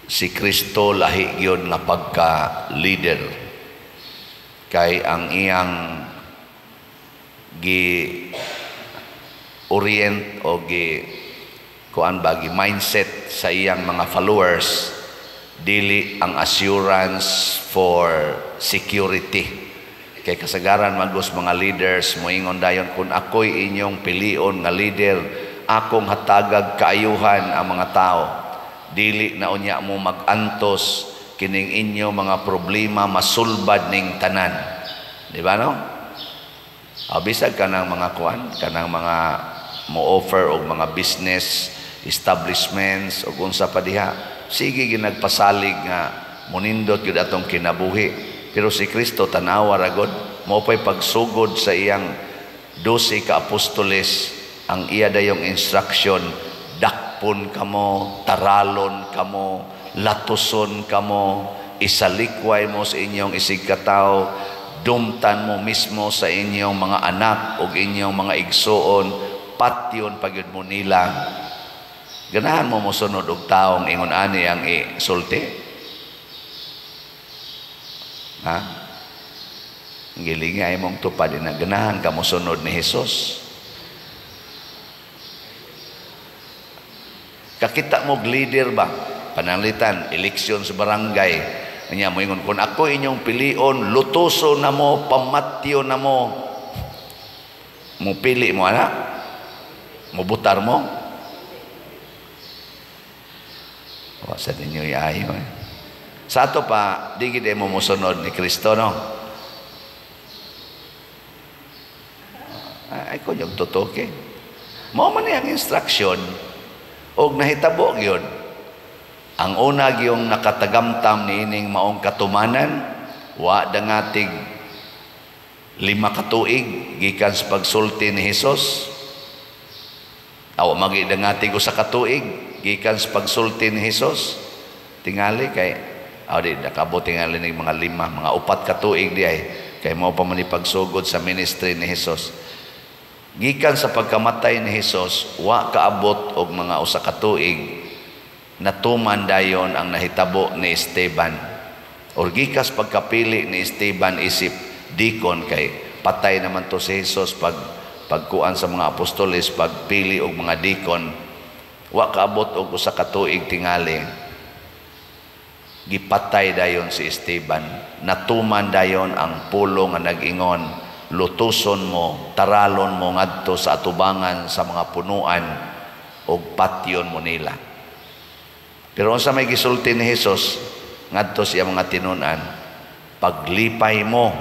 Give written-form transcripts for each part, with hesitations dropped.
Si Kristo lahi gyud nga pagka leader kay ang iyang gi orient o gi kuan ba, gi mindset sa iyang mga followers, dili ang assurance for security. Kay kasagaran magos mga leaders moingon dayon, "Kung ako'y inyong pilion nga leader, akong hatagag kaayuhan ang mga tao, dili na unya mo magantos, kining inyo mga problema masulbad ning tanan." Di ba, no? O, bisag kanang mga kuan, kanang mga mo offer og mga business establishments o unsa pa diha, sige ginagpasalig nga munindot gyud atong kinabuhi. Pero si Kristo, tanawa ra gud, mao pay pagsugod sa iyang 12 ka apostoles, ang iya dayong instruction, "Dakpon kamo, taralon kamo, latuson kamo, isalikway mo sa inyong isigkatawo, dumtan mo mismo sa inyong mga anak ug inyong mga igsuon, patyon pa gyud mo nila." Ganahan mo mosunod og taong ingon ani ang isulti? Ha? Gilingi ay mong tupad na ganahan ka mosunod ni Jesus. Kakita mo leader ba? Pananglitan, eleksyon sa barangay. Nya moingon, "Kung ako inyong pilion, lutuso na mo, pamatyo na mo." Mupili mo, ana? Mubutar mo? Wa sa ninyo iayo eh. Sa ato pa, di gid mo mosunod ni Kristo, no? Ay ko yung tutuki. Mao man ang instruction og nahitabo gyud. Ang una gyung nakatagamtam niining maong katumanan, wa dangatig 5 ka tuig gikan sa pagsulti ni Hesus. Aw magi dangatig usa ka tuig gikan sa pagsulti ni Hesus. Tingali kay aw di nakabot tingali ning mga 5, mga 4 ka tuig di ay kay mao pa man ipagsugod sa ministry ni Hesus. Gikan sa pagkamatay ni Hesus, wa kaabot og mga usa ka tuig, natuman dayon ang nahitabo ni Esteban. Or gikas pagkapili ni Esteban isip deacon, kay patay naman to si Hesus pag pagkuan sa mga apostoles, pagpili og mga deacon, wa kaabot og usa ka tuig tingali, gipatay dayon si Esteban. Natuman dayon ang pulo nga nag-ingon, "Lutuson mo, taralon mo ngadto sa atubangan sa mga punuan og patyon mo nila." Pero unsa may gisulti ni Hesus ngadto sa iyang mga tinun-an? "Paglipay mo,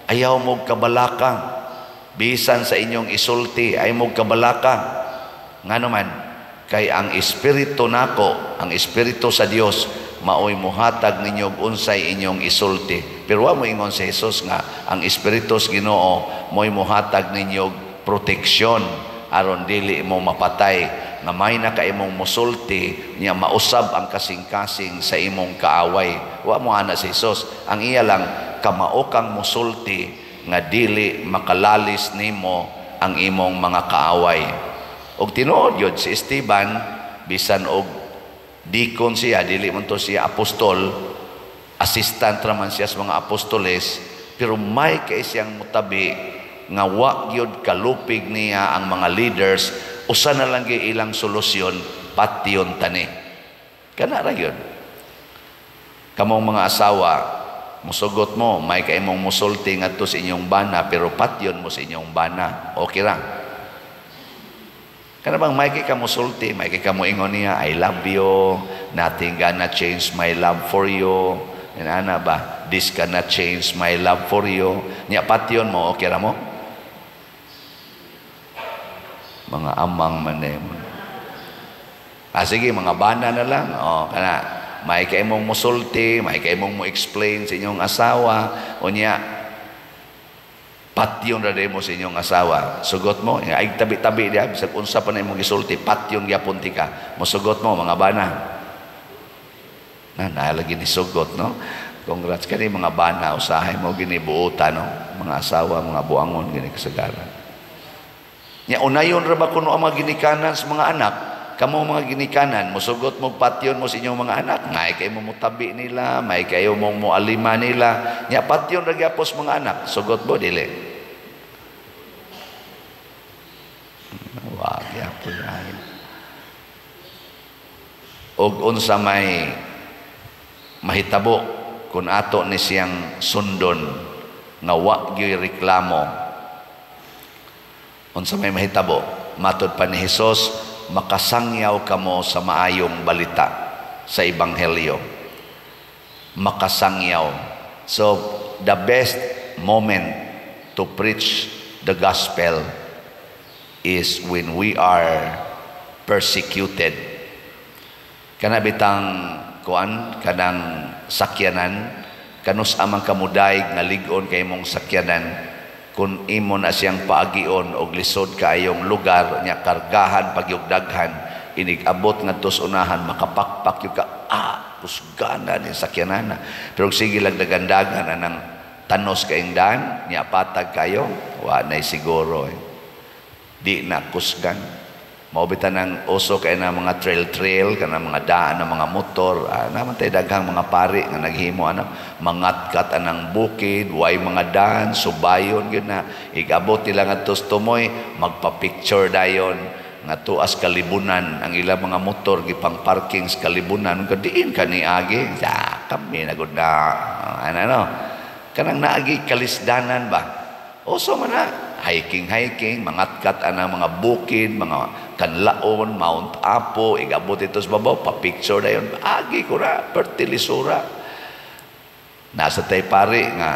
ayaw mo kabalaka. Bisan sa inyong isulti, ay mo kabalaka. Ngano man, kay ang espiritu nako, ang espiritu sa Dios, maoy muhatag ninyo unsay inyong isulti." Pero wa mo ingon si Hesus nga ang espiritu sa Ginoo mo'y muhatag ninyo proteksyon aron dili mo mapatay, nga may na ka imong musulti niya mausab ang kasing-kasing sa imong kaaway. Wa mo ana si Hesus. Ang iya lang, kamao kang musulti nga dili makalalis nimo ang imong mga kaaway. Og tinuod yun si Esteban, bisan og deacon siya, dili man to siya apostol, assistant raman siya sa mga apostoles, pero may kay siyang mutabi nga wa gyud kalupig niya ang mga leaders, usa na lang gyud ilang solusyon, patyon tani. Kana ra gyud. Kamong mga asawa, musugot mo, may kay imong musulti ngadto sa inyong bana, pero patyon mo sa inyong bana. Okay ra. Kana bang may kay ka musulti, may kay ka moingon niya, "I love you, nothing gonna change my love for you." Ana ba? "This cannot change my love for you." Nya patyon mo, okay ra mo? Mga amang man eh. Ah, sige, mga bana na lang. O, kana, may kay mong musulti, may kay mong mo explain sa inyong asawa, o niya, patyon ra mo sa inyong asawa. Sugot mo, ay tabi-tabi diya, bisag unsa pa na imong gisulti, patyon gyapon ti ka. Mosugot mo, mga bana. Na, naalagi ni sugot, no? Congrats kani mga bana, usahay mo ginibuota, no? Mga asawa, mga buangon, gini kasagaran. Nya unayon ra ba kuno ang mga ginikanan sa mga anak? Kamo mga ginikanan, musugot mo patyon mo sa inyong mga anak, may kayo mo mutabi nila, may kayo mong mualima nila. Nya patyon ra gyapos mga anak, sugot mo dili. Wa gyapon ay. Og unsa may mahitabo kung ato ni siyang sundon nga wa gyud reklamo? Unsa may mahitabo? Matod pa ni Hesus, makasangyaw kamo sa maayong balita, sa ebanghelyo. Makasangyaw. So the best moment to preach the gospel is when we are persecuted. Kana bitang kuan, kanang sakyanan, kanus amang kamuday nga lig-on kay imong sakyanan kung imo na siyang paagion og lisod kaayong lugar nya, kargahan pagyug daghan, inig abot ngadto sa unahan, makapakpak gyud ka, ah, kusgana ni sakyanan. Pero sige lang, dagandagan anang tanos kaayong daan nya, patag kayo, wa nay siguro eh. Di na kusgan. Mao bitan ang uso kay na mga trail-trail, kana mga daan ng mga motor. Ah, naman tay daghang mga pari nga naghimo ana, mangatkat anang bukid, way mga daan, subayon gyud na. Igabot nila ngadto sa tumoy, magpa-picture dayon nga tuas kalibunan ang ilang mga motor, gipang parking sa kalibunan. Kadiin ka ni agi ya, kami na gud na ano, ano kanang naagi kalisdanan ba. Uso man na hiking hiking, mangatkat anang mga bukid, mga kanlaon, Mount Apo, igabot ito sa babaw, pa-picture dayon, agi ko ra, pertilisura. Nasa tay pari nga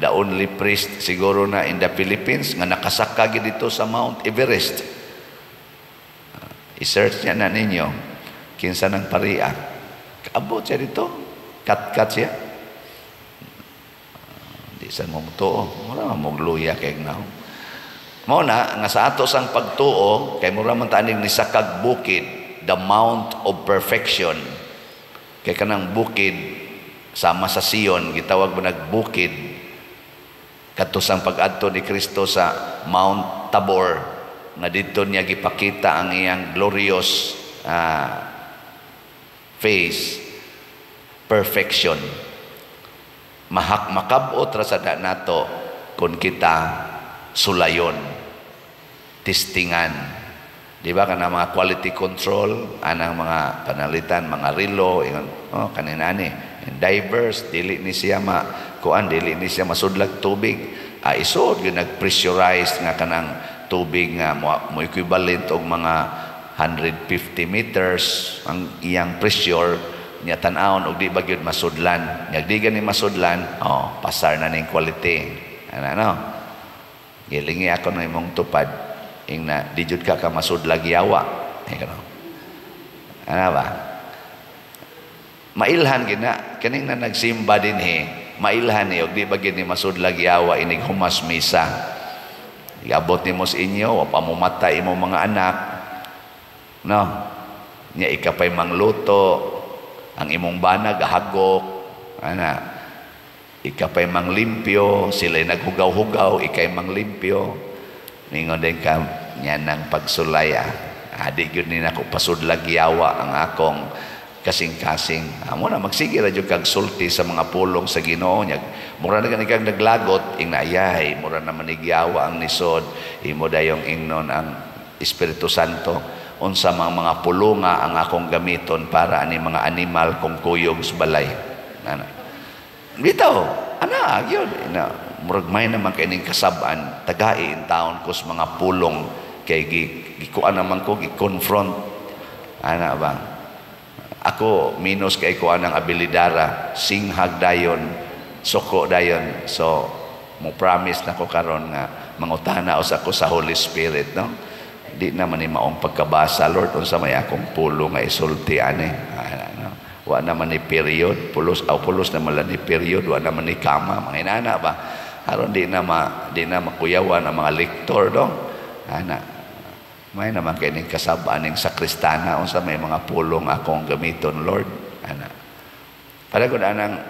the only priest siguro na in the Philippines nga nakasaka gid dito sa Mount Everest. I-search niya na ninyo kinsa nang paria. Kaabot siya dito, kat-kat siya. Di sa mo mutuo, mura mogluya kay now. Mao na nga sa ato sang pagtuo kay mura man tanig ni sakag bukid, the Mount of Perfection. Kay kanang bukid sama sa Sion, gitawag mo nagbukid kadto sang pag-adto ni Kristo sa Mount Tabor, nga didto niya gipakita ang iyang glorious face, perfection. Mahak makab-ot ra sa nato kung kita sulayon, testingan. Di ba kana mga quality control anang mga panalitan, mga relo, ingon, oh, kanina ni diverse, dili ni siya ma kuan, dili ni siya masudlag tubig. Ah, isod gyud nag-pressurize nga kanang tubig nga mo equivalent og mga 150 meters ang iyang pressure niya, tan-awon og di ba gyud masudlan. Nya di gani masudlan, oh, pasar na ning quality ana, no? Gilingi ako na imong tupad, ing na di jud ka ka masudlag yawa eh, kano ana ba? Mailhan gina kaning na nagsimba dinhi, mailhan ni og di ba gyud ni masudlag yawa inig humas misa. Iabot nimo sa inyo, wa pa mo matay imong mga anak, no? Nya ikapay mangluto, ang imong bana gahagok ana, ikapay manglimpyo, sila'y naghugaw-hugaw, ikay manglimpyo. Ningon din ka niya ng pagsulay, ah. Adi gyud ni nako pasudlag yawa ang akong kasing-kasing. Amo na magsige ra jud kag sulti sa mga pulong sa Ginoo nya. Mura na gani kag naglagot, ing naayay, mura na manigyawa ang nisod, imo dayong ingnon ang Espiritu Santo, unsa mga pulunga ang akong gamiton para ani mga animal kung kuyog sa balay. Ana. Bitaw, ana gyud na murag may naman kay ning kasab-an, tagai in taon ko sa mga pulong kay gikuan naman ko, gi-confront ana ba. Ako minus kay ko anang abilidara, singhag dayon, suko dayon. So mo promise na ko karon nga mangutana usa ko sa Holy Spirit, no? Di naman ni maong pagkabasa, Lord, unsa may akong pulong nga isulti ani? Ana, no? Wa naman ni period, pulos aw pulos na man ni period, wa naman ni kama, mga inana ba? Aron di na makuyawan ang mga lektor dong. Ana. May naman kay ning kasab-an ning sakristana, unsa may mga pulong akong gamiton, Lord? Ana. Para gud anang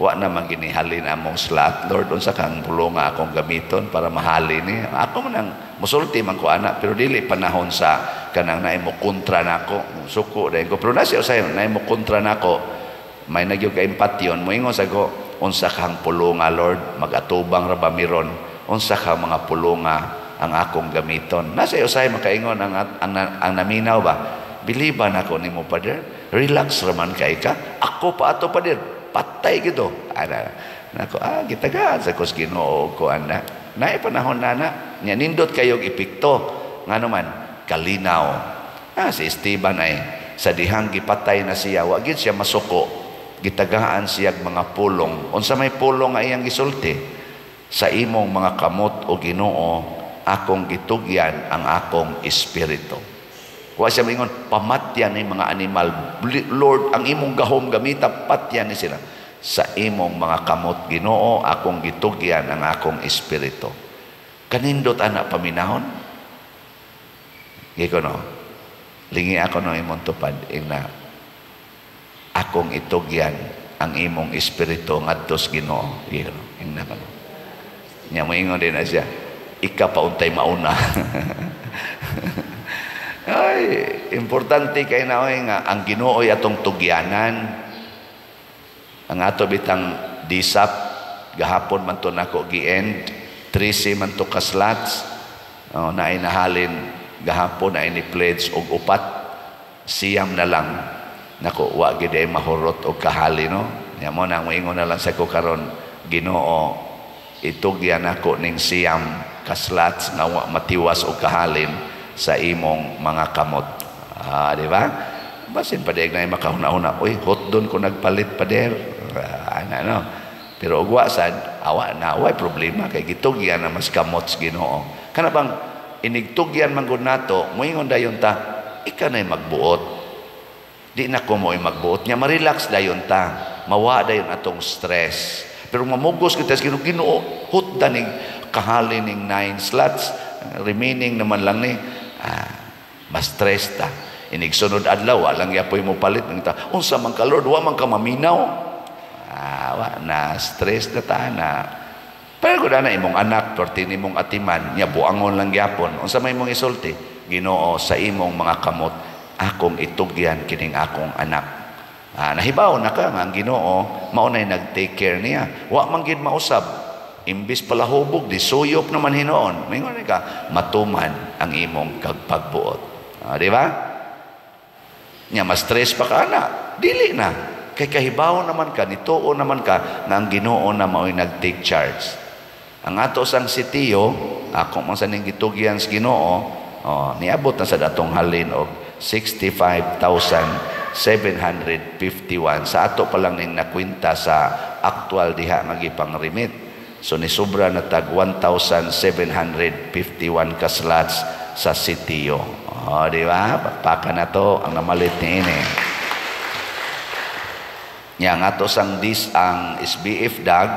wa na maginihalin among slot, Lord, unsa kang pulong akong gamiton para mahalin ni? Ako man ang musulti man ko ana, pero dili panahon sa Kanang naay mo kontra nako, suko dayon ko. Pero na siya usahay naay mo kontra nako, may nagyo ka empatyon, moingon sa ko, "Unsa kang pulunga, Lord? Magatubang ra ba miron? Unsa ka mga pulunga ang akong gamiton?" Na siya usahay makaingon ang naminaw ba, "Biliban ako nimo, Pader. Relax raman kay ka. Ako pa ato, Pader, patay gito." Ana nako, gitagaan sa kos Ginoo ko ana. Naay panahon na na. Nya nindot kayog epekto. Ngano man kalinaw. Si Esteban ay sa dihang gipatay na siya, wa gid siya masuko. Gitagaan siya mga pulong. Unsa may pulong nga iyang gisulti? "Sa imong mga kamot, o Ginoo, akong gitugyan ang akong espiritu." Wa siya maingon, "Pamatyan ni mga animal. Lord, ang imong gahom gamita, patyan ni sila." "Sa imong mga kamot, Ginoo, akong gitugyan ang akong espiritu." Kanindot ana paminahon. Giko no. Lingi ako no imong tupad ina, "Akong itugyan ang imong espiritu ngadto sa Ginoo." Giko no. Ingna ko no. Nya moingon din na siya, "Ika pa untay mauna." Ay, importante kay na oy nga ang Ginoo ay atong tugyanan. Ang ato bitang disap gahapon man to nako gi-end, 13 man to ka slots. Oh, naay nahalin gahapon, na ni pledge og upat, 9 na lang. Nako, wa gid ay mahurot og kahali no. Nya mo nang moingon na lang sa ko karon, "Ginoo, itugyan ako ning 9 ka slots nga wa matiwas og kahalin sa imong mga kamot." Di ba? Basin pa na makahuna-huna, "Uy, hot doon ko nagpalit, Pader." Ana no. Pero ug wa sad, awa na, way problema kay gitugyan na mas kamot sa Ginoo. Kana bang inigtugyan man gud nato, moingon dayon ta, "Ika na'y magbuot. Di na ko mo'y magbuot." Nya ma-relax dayon ta. Mawa dayon atong stress. Pero mamugos kita sa Ginoo, "Ginoo, hot ning kahalin ning 9 slots, remaining naman lang ni." Mas stress ta. Inig sunod adlaw, walang yapoy mo palit. Ta, "Unsa man ka, Lord, wa man ka maminaw." Wa na stress na ta na. Pero kung na imong anak, perti nimong atiman, nya buangon lang gyapon. Unsa may imong isulti? "Ginoo, sa imong mga kamot akong itugyan kining akong anak." Nahibaw na ka nga ang Ginoo mao nay nag-take care niya. Wa man gid mausab. Imbis palahubog, di suyop naman hinuon. Mingon ka, "Matuman ang imong kagpagbuot." Di ba? Nya mas stress pa ka na. Dili na. Kay kahibaw naman ka, nituo naman ka nga ang Ginoo na mao'y nag-take charge. Ang ato sang sitiyo, ako man sa ning gitugyan sa Ginoo, oh, niabot na sa datong halin og 65,751 sa ato pa lang ning nakwenta sa actual diha nga gipang-remit. So ni sobra na tag 1,751 ka slots sa sitiyo. Oh, di ba? Pakpakan na to ang namalit ni ini. Nya ang ato sang dis ang SBF dag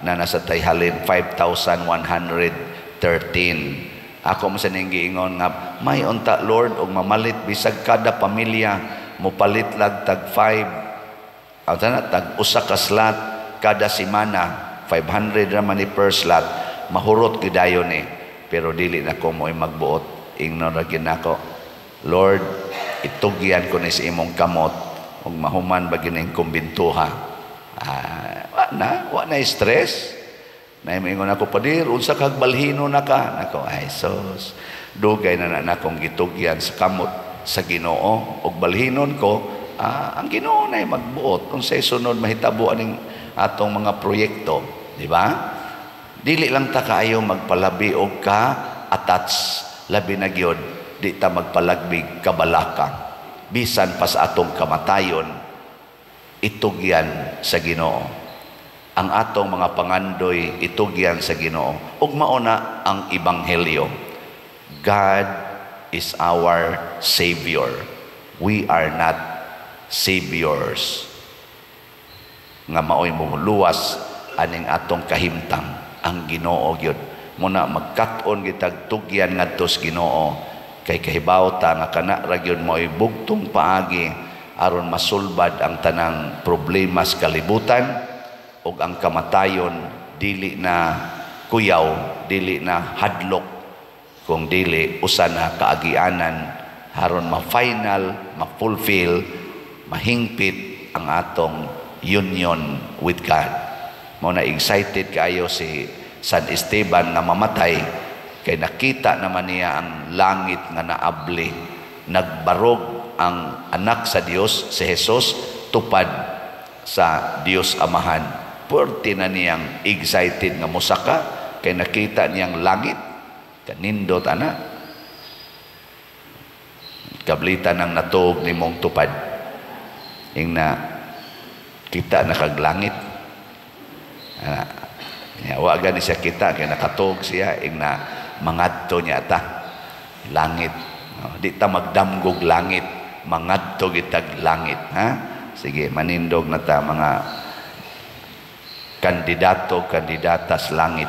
na nasa tayhalin 5,113. Ako mo sa ning giingon nga may unta, Lord, og mamalit bisag kada pamilya mopalit lag tag 5 aw na tag usa ka slot kada semana, 500 ra man ni per slot, mahurot gyud dayon ni. Pero dili na ko mo'y magbuot. Ingnon ra gyud nako, "Lord, itugyan ko ni sa imong kamot ug mahuman ba gining kumbintuha." Wa na, wa na stress. Na ingon ako, "Padir, unsa kag balhino na ka?" Nako, ay sus, dugay na na nakong gitugyan sa kamot sa Ginoo ug balhinon ko, ang Ginoo na magbuot unsay sunod mahitabo aning atong mga proyekto, di ba? Dili lang ta kaayo magpalabi og ka attach, labi na gyud di ta magpalagbig kabalaka. Bisan pa sa atong kamatayon, itugyan sa Ginoo. Ang atong mga pangandoy, itugyan sa Ginoo. Ug mao na ang ebanghelyo. God is our Savior. We are not saviors. Nga maoy muluwas aning atong kahimtang, ang Ginoo gyud. Muna magkat-on gitag tugyan ngadto sa Ginoo kay kahibaw ta nga kana ra gyud maoy bugtong paagi aron masulbad ang tanang problema sa kalibutan ug ang kamatayon dili na kuyaw, dili na hadlok, kung dili usa na kaagianan. aron ma-final, ma-fulfill, mahingpit ang atong union with God. Mao na excited kaayo si San Esteban nga mamatay kay nakita naman niya ang langit nga naabli. Nagbarog ang anak sa Dios, si Jesus, tupad sa Dios Amahan. Puwerte na niyang excited nga musaka kay nakita niyang langit. Kanindot ana. Kablitan ang natuog nimong tupad. Ing na kita na kag langit. Ana. Ya, wa gani siya kita kay nakatuog siya ing na mangadto niya ta langit. No, di ta magdamgog langit, mangadto gitag langit, ha? Sige, manindog na ta, mga kandidato, kandidata sa langit.